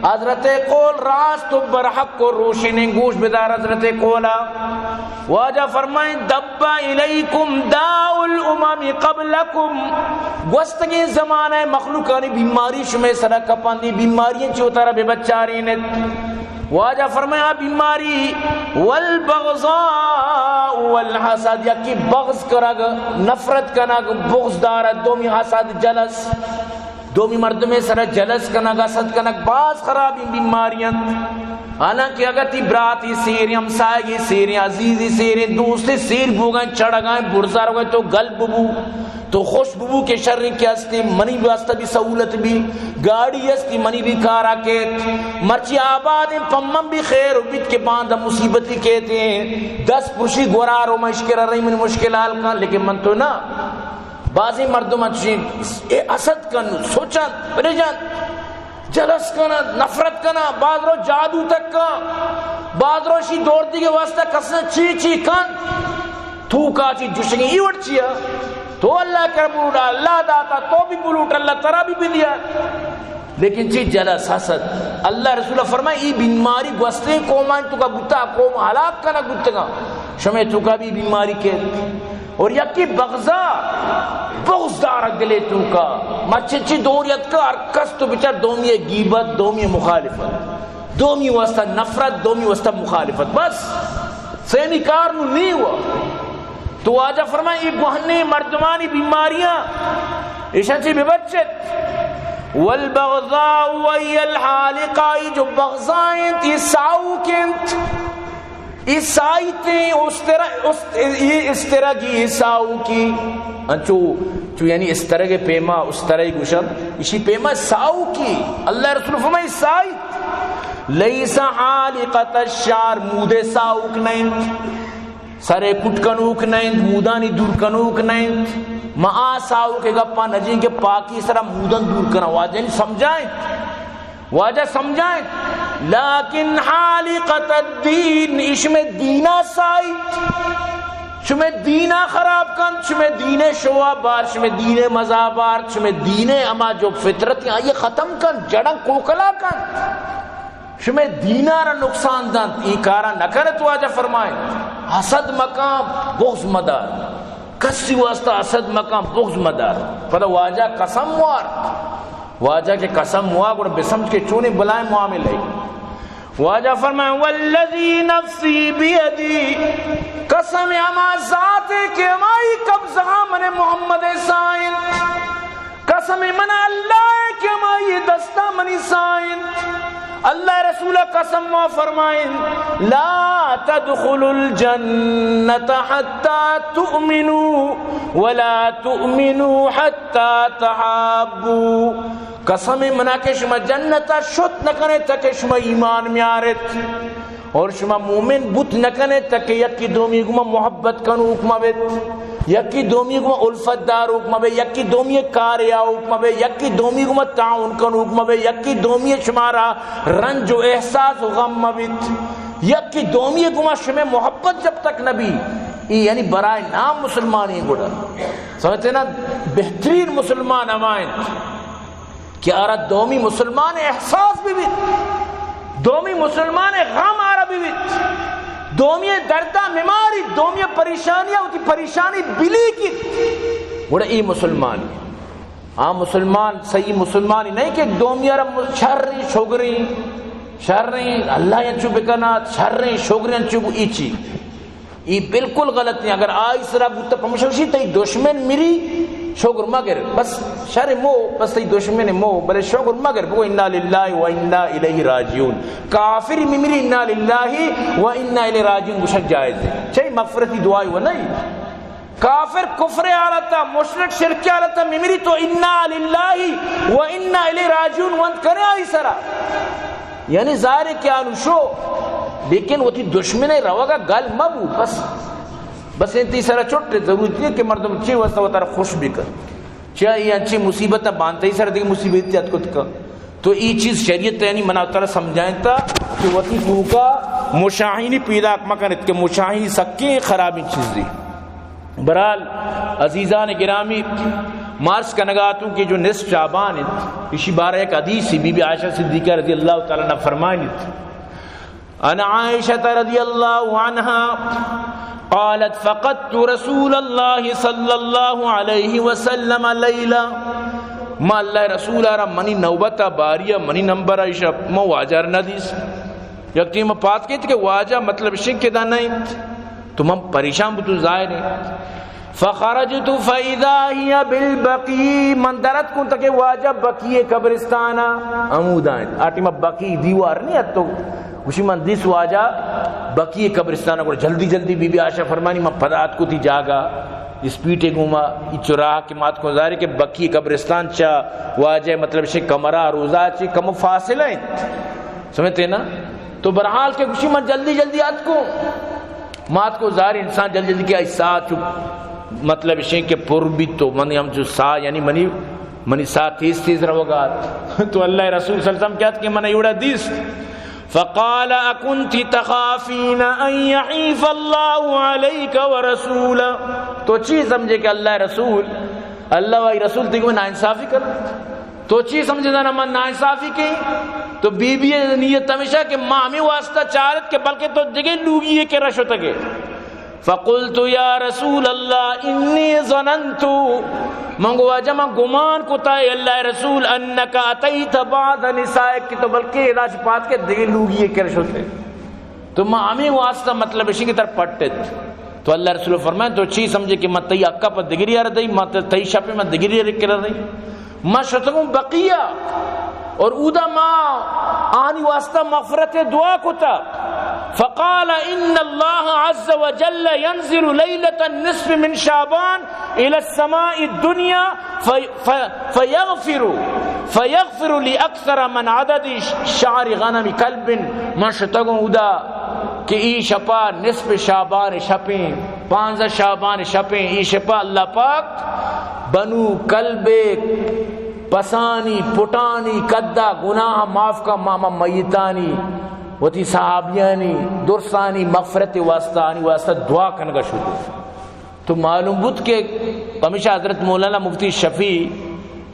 حضرت قول راست و برحق و روشنیں، گوش بدار حضرت قولا۔ واجہ فرمائیں، دب الیکم داء الامم قبلکم، گوستگیں زمانہ مخلوقانی بیماری شمئے سرا کپاں، اے بیماری چہ وتارا بہ بچارینت۔ واجہ فرمایا بیماری، والبغضاء والحسد، یکی بغض کنگ، نفرت کنگ، بغض دارد، دومی حسد، جلس، دومی مردمے سرا جلس کنگ، حسد کنگ، باز خرابیں بیماری انت۔ حالانکہ اگاں تئی براتی سیریں، ہمسایگی سیریں، عزیزی سیریں، دوستی سیر بوگائیں، چڑگائیں، برزا روگائیں، تو گل ببو، تو خوش ببو کہ شریں کہ ہستی، منی واسطہ بھی سہولت بھی، گاڑی ہستی، منی بھی کارا کیت، مرچی آبادیں، پمن بھی خیر بیت کہ باندا مصیبتی کیت، دست پرشی گورا رو، من اشکرا رہی، من مشکل حال کن، لیکن من تو نہ۔ بازیں مردم انچیں اے حسد کن، سوچن، پریشان، جلس کنن، نفرت کنن، باز رو جادو تک کن، باز رو شی دور دیگے واسطہ کسن چی چی کن۔ تو کا چی جشگی ای وڑ چیا؟ تو اللہ کر بلوٹا، اللہ داتا، تو بھی بلوٹ، اللہ ترا بھی بدیا۔ لیکن چی جلس، حسد۔ اللہ رسول فرمائے، ای بیماری گوستیں قومان تو کا بوتا، قوم ہلاک کنگ بوتگا۔ شمے تو کا بھی بیماری کے۔ اور یکی بغضا، بغض دارگ دلے تو کا۔ مرچی چی دور یت کا، ہر کس تو بچار دومی غیبت، دومی مخالفت، دومی واسطہ نفرت، دومی واسطہ مخالفت۔ بس، سیمی کار نو نی ہوا۔ تو واجہ فرمائے، ای گوہنیں مردمانی بیماریاں، ایشاں چی ببچت۔ والبغضاء وهي الحالقة، ای جو بغضا انت، ای ساوک انت۔ ای سائیتیں استر-، است-، ای استرگی، ای ساوکی۔ انچو، چو یعنی استرگ پیما، استرگ گوشن، اشی پیما ساوکی۔ اللہ رسول فرمائے سائیت۔ لیس حالقة الشعر، مودے ساوک نہ انت۔ سرے کٹ کنوک نہ انت، مودانی دور کنوک نہ انت۔ ما آ ساوک گپا نجیں کہ پاکی سرا مودن دور کنا۔ واجہ نی سمجھائیں۔ واجہ سمجھائیں، لیکن حالقة الدین، اشمے دینا سائیت، شمے دینا خراب کنت، شمے دینے شوا بار، شمے دینے مزا بار، شمے دینے ہما جو فطرت آئی ختم کنت، جڑاں کوکلا کنت، شمے دینا را نقصان دنت، ای کارا نہ کنت۔ واجہ فرمائیں، حسد مکاں، بغض مدار، کسی واسطہ حسد مکاں، بغض مدار۔ پدا واجہ قسم وارت۔ واجہ کہ قسم وا، گڑا بسمجھ کہ چونیں بلائیں معاملہ ای۔ واجہ فرمائے، والذی نفسی بیدی، قسم ہما ذات ہے کہ ہمائی قبضہ من محمد سائن، قسم من اللہ ہے کہ ہمائی دستا منی سائن۔ اللہ رسول قسم وا فرمائن، لا تدخلوا الجنة حتى تؤمنوا ولا تؤمنوا حتى تحابوا۔ قسم منا کہ شما جنتا شت نہ کنے تک شما ایمان میارت، اور شما مومن بوت نہ کنے تک یکی دومی گما محبت کنوک مبت، یکی دومی گما الفت داروک مبے، یکی دومی کار یاوک مبے، یکی دومی گما تعاون کنوک مبے، یکی دومی شمارا رنج و احساس و غم مبت، یکی دومی گما شمے محبت جب تک نبی، ای یعنی برائے نام مسلمانی گڑا۔ سمجھتے نا؟ بہترین مسلمان ہما انت کہ آرا دومی مسلمان احساس بہ بیت، دومی مسلمان غم آرا بہ بیت، دومی دردا مماری، دومی پریشانی وتی پریشانی بلی کی۔ گڑا ای مسلمان، آ مسلمان، صحیح مسلمانی نہیں کہ دومی آرا شریں شگریں، شریں اللہ انچو بکنات، شریں شگریں انچو بو، ای چی؟ ای بالکل غلط نہیں۔ اگر آئی سرا بوتا پمشوشی، تئی دشمن مری، شگر مگر، بس شر مو، بس تئی دشمن مو، بلے شگر مگر، بگو انا للہ و انا الیہ راجعون۔ کافر ممری انا للہ و انا الیہ راجعون گوشگ جائز ہے۔ چاہے مغفرتی دعائی و نہیں۔ کافر کفر حالتا، مشرک شرک حالتا ممری تو انا للہ و انا الیہ راجعون وند کنے آئی سرا۔ یعنی ظاہر ہے کہ آنو شو، لیکن وتی دشمن روگا گل مبو، بس، بس انتی سرا چھٹے، ضرورت نہیں کہ مردم چی واسطہ وتارا خوش بکن۔ چیا یہ انچی مصیبت بانتے سر دیگه مصیبت یاد کت کا۔ تو ای چیز شریعت یعنی منا ترا سمجھائیں تا کہ وتی توکا مشاہینی پیدا مکنت کہ مشاہینی سکیں خرابیں چیزی۔ برحال عزیزان گرامی، مارس کنگاتوں کہ جو نصف شعبان انت، اسی بارہ ایک حدیث بی بی عائشہ صدیقہ رضی اللہ تعالی عنہ فرمائنت، عن عائشة رضی اللہ عنہا قالت فقدت رسول اللہ صلی اللہ علیہ وسلم لیلہ، ما اللہ رسول را منی نوبت باریا منی نمبر ایشا ما واجہ را ندیس۔ یک ٹیم پات کیت کہ واجہ مطلب شک دا نہیں، تو من پریشان بوتوں ظاہر ہے۔ فخرجت فاذا هي بالبقيع، من درت کن تک واجہ بقیع قبرستانا ہمودائیں۔ آ ٹیم بقیع دیوار نہیں اتو، گوشی من دیس واجہ بقیع قبرستانا، گڑا جلدی جلدی بی بی عائشہ فرمانی من پدا اتکو تی جاگا، اسپیٹے گوما، ای چراہ کہ مات کو ظاہر کہ بقیع قبرستان چا واجہ مطلب شے کمرہ روزہ چے کم فاصلہ انت۔ سمجھتے نا؟ تو برحال کہ گوشی من جلدی جلدی اتکو۔ مات کو ظاہر انسان جلدی جلدی کہ ایسا چپ مطلب شے کہ پر بیت تو من ہم جو سا یعنی منی، منی سا تیز تیز روگا۔ تو اللہ رسول صلی اللہ علیہ وسلم کہت کہ من ایوڑا دیست۔ فقال اکنت تخافین ان یحیف اللہ علیک ورسولہ؟ تو چی سمجھے کہ اللہ رسول، اللہ و رسول تیگو ناانصافی کر؟ تو چی سمجھے دانا من ناانصافی کی؟ تو بی بی نیت ہمیشہ کہ ما ہمیں واسطہ چارت کہ بلکہ تو دگے لوگی ہے کہ رشتگے۔ فقلت یا رسول اللہ انی ظننت، من گو واجہ من گمان کتا اے اللہ رسول، انک اتیت بعض نسائک، کہ تو بلکہ ادا چ پات کے دگے لوگی کرا شتے۔ تو ما ہمیں واسطہ مطلب اشی کہ تر پٹت۔ تو اللہ رسول فرمائے تو چی سمجھے کہ من تئی حقا پر دگری ار دئی، من تئی شپے من دگری ار کرا دئی۔ ما شتگوں بقیع اور اودا ما آنی واسطہ مغفرت دعا کتا۔ فقال ان اللہ عز وجل ينزل ليلة النصف من شعبان الى السماء الدنيا في-، ف-، فيغفر، فيغفر لأكثر من عدد شعر غنم كلب۔ من شتگوں اودا کہ ای شپا نصف شعبان شپیں، پانزدہ شعبان شپیں، ای شپا اللہ پاک بنو کلب پسانی، پٹانی قدا گناہ معاف کا، ماما میتانی، وتی صحابیانی، درسانی مغفرت واسطہ، آنی واسطہ دعا کنگا شروع۔ تو معلوم بوت کہ پمیشا حضرت مولانا مفتی شفیع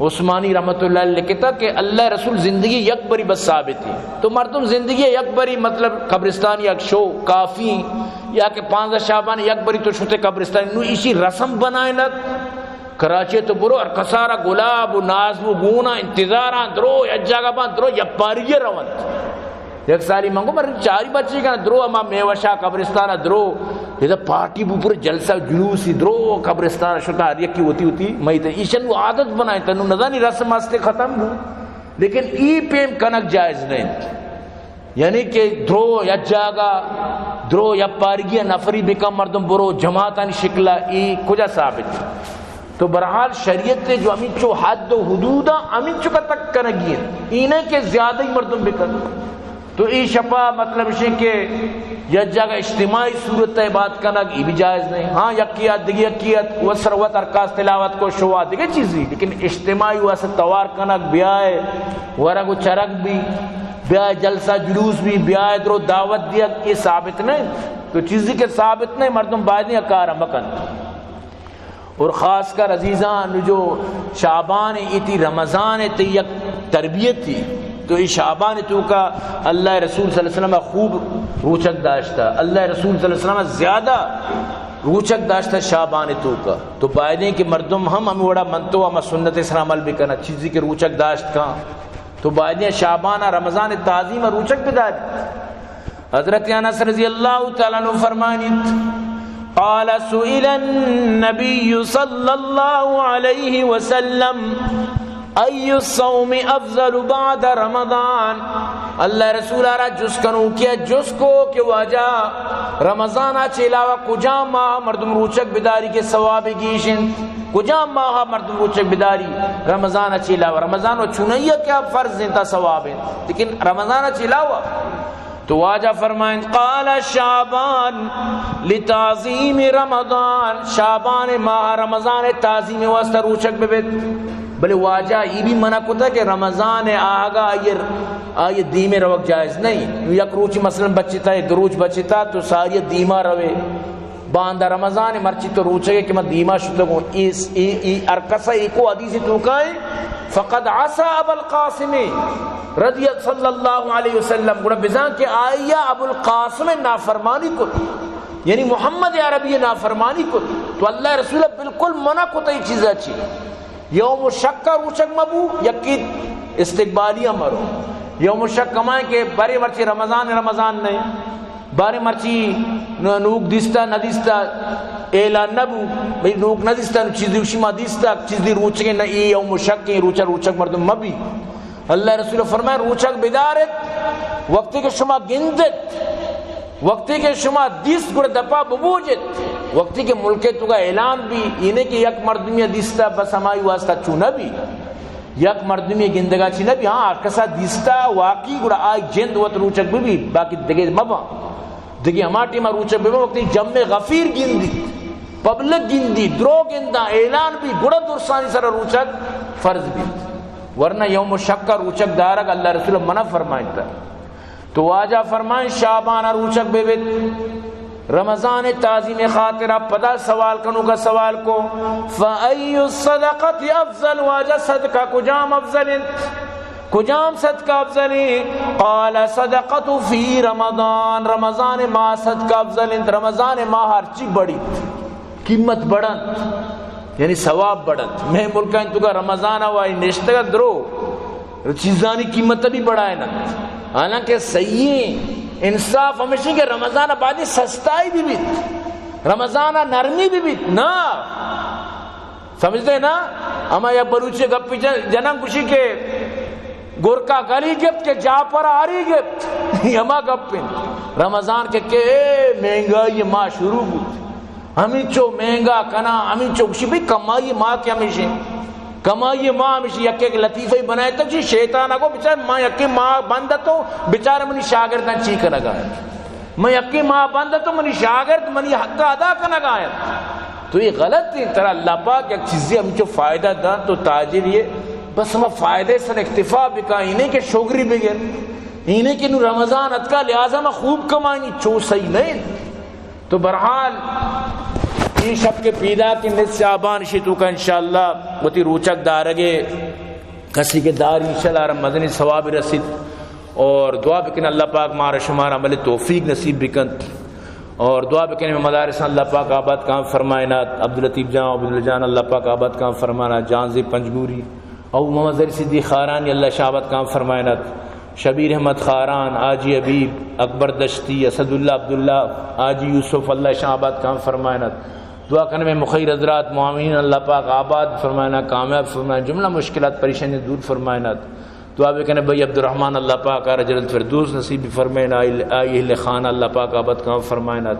عثمانی رحمت اللہ علیہ لکھتا کہ اللہ رسول زندگی یک بری بس ثابت ہے۔ تو مردم زندگی یک بری مطلب قبرستان یک شو کافی، یا کہ پانزدہ شعبان یک بری تو شتے قبرستان، نو ایشی رسم بنائینت۔ کراچی تو برو ہر کسارا گلاب و ناز و گونا انتظاران درو، یک جاگہ بان درو، یک پاری رونت۔ یک سالی من گو من چاری بچی کن درو، اما میوشا قبرستان درو، ادا پارٹی بو پورے جلسہ جلوسی درو قبرستان شتا ہر یکی وتی وتی میت۔ ایشن وہ عادت بنائے تنو نزانی رسم ہستے ختم بو، لیکن ای پیم کنک جائز نہیں۔ یعنی کہ درو یک جاگہ، درو یک پارگی نفری بکن مردم برو جماعتانی شکلا، ای کجا ثابت؟ تو برحال شریعت جو ہمینچو حد و حدودا ہمینچو کا تک کنگی ہے، ای نہیں کہ زیادہ ہی مردم بکن۔ تو ای شپا مطلب شے کہ یک جاگہ اجتماعی صورت عبادت کنگ ای بھی جائز نہیں۔ ہاں یکی آت دگی یکی آت و سروت ارکاس تلاوت کو شوا دگی چیزی، لیکن اجتماعی واسطہ توار کنگ بیائے ورگ و چرگ بھی، بیائے جلسہ جلوس بھی، بیائے درو دعوت دیگ، یہ ثابت نہیں۔ تو چیزی کہ ثابت نہیں، مردم باید نہیں کار مکن۔ اور خاص کر عزیزان، جو شعبان ایتی رمضان تی یک تربیت تھی، تو یہ شعبان تو کا اللہ رسول صلی اللہ علیہ وسلم خوب روچک داشتا، اللہ رسول صلی اللہ علیہ وسلم زیادہ روچک داشتا شعبان تو کا۔ تو بایدیں کہ مردم ہم ہمیں وڑا منتو ہم سنت سر عمل بکنا، چیزی کہ روچک داشت کا۔ تو بایدیں شعبان رمضان تعظیم روچک بداری۔ حضرت انس رضی اللہ تعالی عنہ فرمانیت، قال سئل النبی صلی اللہ علیہ وسلم، ای الصوم افضل بعد رمضان؟ اللہ رسول ءَ را جست کنوکے ءَ جست کو کہ واجہ، رمضان ءَ چہ علاوہ کجام ماہ مردم روچگ بداری کہ ثواب گیش انت؟ کجام ماہ مردم روچگ بداری رمضان ءَ چہ علاوہ؟ رمضان ءَ چونائیا کہ فرض انت، ثواب انت، لیکن رمضان ءَ چہ علاوہ؟ تو واجہ فرمائنت، قال شعبان لتعظیم رمضان، شعبان ماہ رمضان تعظیم واسطہ روچگ ببیت۔ بلے واجہ ای بھی منع کتا کہ رمضان آہگا آئی، آئی دیمے روگ جائز نہیں۔ یک روچی مثلاً بچتا، دو روچ بچتا تو ساری دیما روے۔ باندا رمضان مرچی تو روچگے کہ من دیما شتگوں۔ ای، ای، ای ہر کسا ایکو حدیث توکائیں، فقد عصى ابا القاسم رضی صلی اللہ علیہ وسلم، گڑا بزان کہ آئیا ابو القاسم نافرمانی کت، یعنی محمد عربی نافرمانی کت۔ تو اللہ رسول بالکل منع کت ای چیزا چی۔ یوم شک روچگ مبو، یکی استقبالی مرو۔ یوم شک ہمائیں کہ برے مرچی رمضان، رمضان نہیں، بارے مرچی نوک دیستا، نہ دیستا، اعلان نہ بو، بھئی نوک نہ دیستا، نو چیزی اشی ما دیستا، چیزی روچگے نہ، ای یوم شک، ای روچا روچگ مردم مبی۔ اللہ رسول فرمائے، روچگ بدارت، وقتی کہ شما گندت، وقتی کہ شما دیست گڑا دپا ببوجت، وقتی کہ ملک توکا اعلان بی، اینہ کہ یک مردمی دیستا بس ہمائی واسطہ چو نہ بی۔ یک مردمی گندگا چی نہ بی، ہاں، ہر کسا دیستا واقعی گڑا آئی جند وت روچگ ببی، باقی دگہ مباں۔ دگہ ہما ٹیما روچگ بباں وقتی جمع غفیر گندی، پبلک گندی، درو گنداں، اعلان بی، گڑا درسانی سر روچگ فرض بیت۔ ورنہ یوم شک روچگ دارگ اللہ رسول منع فرمائنتا۔ تو واجہ فرمائیں، شعبان روچگ ببیت، رمضان تعظیم خاطرہ۔ پدا سوال کنوکا سوال کو، فأي الصدقة أفضل؟ واجہ صدقہ کجام افضل انت؟ کجام صدقہ افضل انت؟ قال صدقة في رمضان، رمضان ماہ صدقہ افضل انت، رمضان ماہ ہرچی بڑیت۔ قیمت بڑنت، یعنی ثواب بڑنت۔ مئے ملکانی توکا رمضان ءَ وائی نشتگ درو، چیزانی قیمت بھی بڑائیننت۔ حالانکہ صحیح انصاف ہمیشی کہ رمضان ءَ بعد سستائی بھی بیت، رمضان ءَ نرمی بھی بیت۔ نا، سمجھتے نا؟ ہما یک بلوچی گپی جن-، جنن گوشی کہ گرکا گلی گپت کہ جاپر آری گپت۔ ہما گپ انت۔ رمضان کہ کہ مہنگائی ماہ شروع بوت۔ ہمینچو مہنگا کنا، ہمینچو گوشی بھئی کمائی ماہ کہ ہمیشیں۔ کمائی ماہ ہمیشیں، یک یک لطیفہ بنائے تک جی شیطان کو بچار ما یکے ماہ بند تو بچار منی شاگردان چی کنگا۔ من یکے ماہ بند تو منی شاگرد منی حق ادا کنگا۔ تو یہ غلط ہے، ترا اللہ پاک یک چیزی ہمینچو فائدہ دان تو تاجر یہ بس ہما فائدہ سر اکتفا بکا، اینہ کہ شگری بگر، اینہ کہ نو رمضان اتکا لہذا ما خوب کمائنی، چو صحیح نہیں۔ تو بہرحال اے شپ کہ پیداک نصف شعبان شی توکا انشاءاللہ وتی روچگ دارگے کسی کہ داری انشاءاللہ آرا مزنی ثواب رسیت۔ اور دعا بکن اللہ پاک مارا شمارا عمل توفیق نصیب بکنت۔ اور دعا بکن مدارساں اللہ پاک آباد کام فرمائنات، عبداللطیف جان، عبداللہ جان اللہ پاک آباد کام فرمائنات، جان زی پنجگوری، او محمد ظہیر صدیق خارانی اللہ شاہ آباد کام فرمائنات۔ شبیر احمد خاران، حاجی حبیب، اکبر دشتی، اسد اللہ عبداللہ، حاجی یوسف، اللہ شاہ آباد کام فرمائنت۔ دعا کنے میں مخیر حضرات معاونین اللہ پاک آباد فرمائنا، کامیاب فرمائنا، جملہ مشکلات پریشانی دور فرمائنت۔ دعا بکنے بھائی عبدالرحمن اللہ پاک آرا جنت فردوس نصیب فرمائنا، آئی اہل خانہ اللہ پاک آباد کام فرمائنت۔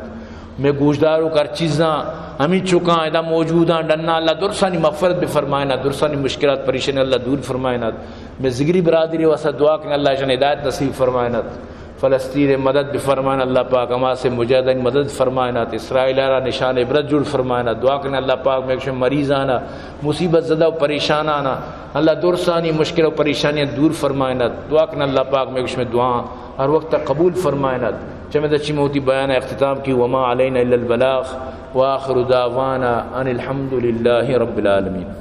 میں گوشدار و ہر چیزاں ہمیں چکاں ادا موجوداں ڈنا اللہ درسانی مغفرت بفرمائنا، درسانی مشکلات پریشانی اللہ دور فرمائنت۔ میں ذگری برادری واسطہ دعا کنیں، اللہ اشان ہدایت نصیب فرمائنت۔ فلسطین مدد بفرمائن اللہ پاک، حماس مجاہدین مدد فرمائنت۔ اسرائیل را نشان عبرت جوڑ فرمائنت۔ دعا کنیں اللہ پاک میں کشم مریضانا، مصیبت زدہ و پریشانانا اللہ درسانی مشکل و پریشانیاں دور فرمائنت۔ دعا کنیں اللہ پاک میں کشم دعا ہر وقت قبول فرمائنت۔ چمے دچی موتی بیان اختتام کی، وما علینا الا البلاغ، وآخر دعوانا ان الحمد للہ رب العالمین۔